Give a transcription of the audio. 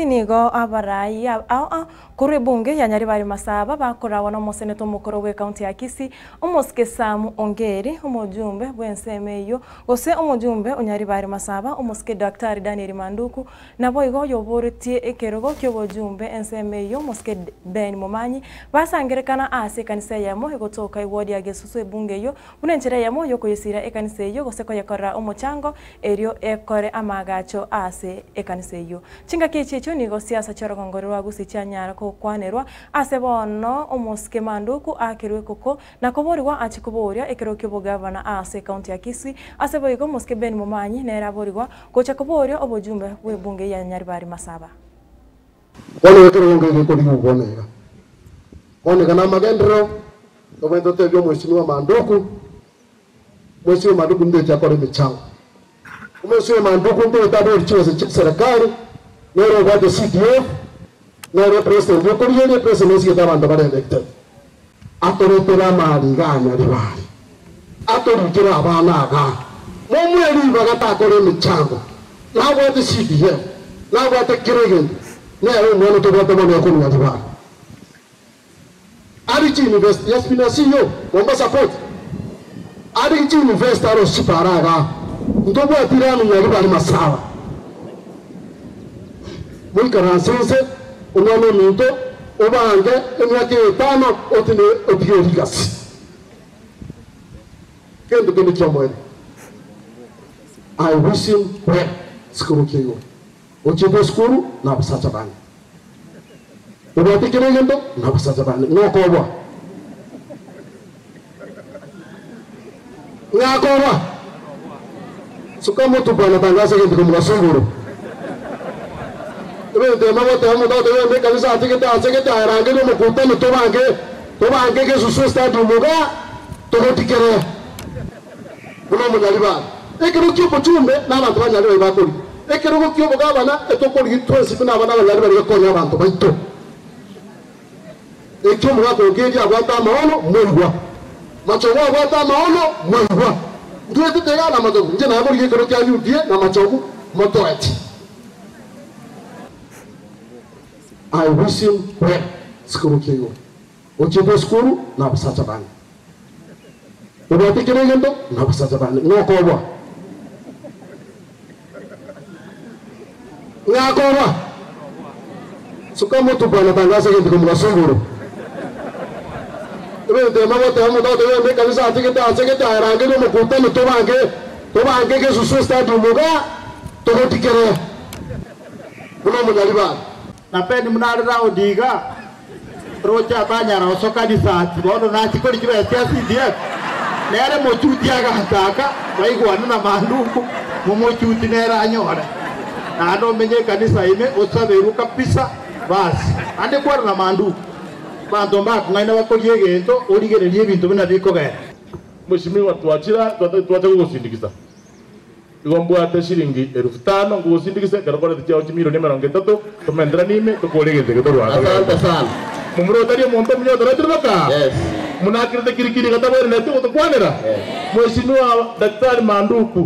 Nigo abarai ao ao korwa ebunge ya Nyaribari Masaba bakorawa nomoseneta omokoro bw'ecounty ya Kisii omosike Sam Ongeri, omojumbe bw'ensemo eyio gose omojumbe o Nyaribari Masaba omosike Daktari Daniel Manduku, naboigo oyoboretie ekerogo ki'obojumbe ensemo eyio omosike Ben Momanyi basangerekana ase ekanisa eyemo egotoka eward ya Gesusu ebunge eyio buna enchera eyemo yokoyesira ekanisa eyio gose koyekorera omochango erio ekore amaagacho ase ekanisa eyio. Chingaki echi echio nigo siasa chi'orogongo rwa Gusii chianyara gokwanerwa ase bono omosike Manduku aakerwe ekoko na koborigwa achie koboria ekero ki'obogavana ase ekaunti ya Kisii. Ase boigo omosike Ben Momanyi nere aborigwa gocha koboria obojumbe bw'ebunge ya Nyaribari Masaba. Bono ekerongo gekorigwa bono iga. Bono iga namagenderero, tobwenerete totebie omwesimigwa Manduku, Omwesimigwa Manduku ndeche akore emechango. Omwesimigwa Manduku ndeche abori chibesa chia serikali, nere obwate CDF, nere president okorigereria epresident nesigete abanto bare elected. Atoretere amari iga anyaribare, atorikere abana igaa. Momoe ribaga takora emechango, nabwate CDF, nabwate kera egento, nere omwana tobwate bono okorwa Nyaribare. Ariki University, yes been a CEO, Mombasa Port, Ariki University aro chipara igaa, ntobwati rami Nyaribare Masawa. Moikaranse inse, omwana ominto, obange emiaka etano otine otige erigasi. Kento kende kiamoerio. I wish him well sikuru kia igoro. Ochiete esukuru na abasacha bane. Obwate kera egento na abasacha bane. Ng'a okoboa? Ng'a akoboa? Suka motu bwana tangasa egento komogaso igoro. Ebinto emo goteba omonto agoteba genda ekanisa ase gete ase gete aye rangeria omokutano tobange tobange gesusu estadium igaa togotikere buna omonyaribari. Ekero kia omochumbe na abanto ba Nyaribari bakorigia. Ekerogo kia obogabana etokorigia twensi buna abana ba Nyaribari gekonya abanto baito. Ekio omogaka okeria abwate amaono, mwaigwa. Machogu abwate amaono, mwaigwa. Ntwetete iga na machogu, inche naborigia ekero kia UDA na machogu, motoeti. I wish him well sikuru kia igoro. Ochiete esukuru na abasacha bane. Obwate kera egento na abasacha bane. Ng'a okoboa? Ng'a akoboa? Suka motu bwana tangasa egento komogaso igoro. Ebinto emo goteba omonto agoteba genda ekanisa ase gete ase gete aye rangeria omokutano tobange tobange gesusu stadium igaa togotikere buna omonyaribari. Na Ben buna are round iga, roche atanyara gosoka risasi, bono nachie koria chibesa chia CDF, nere mochuti agataka, baigwane na Manduku, momochuti nere anyore. Naende omenye ekanisa ime, osaberwe kabisa, basi. Naende kwana na Manduku, abanto mbakong'aina bakoria egento, origererie ebinto buna bikogenda. Mweshimiwa twachira twacha gogosindikisa. Igo mbwate shilingi elfu tano nkogosindikisa ekero korete chiao chimilioni emerongo etato, tomenteranie ime tokore egento eke torware Asante sana. Momura otari omonto omuya otaretire baka? Yes. Munakirete kirikiri gatabwenereti gotokwanera? Yes. Mweshimiwa Daktari Manduku.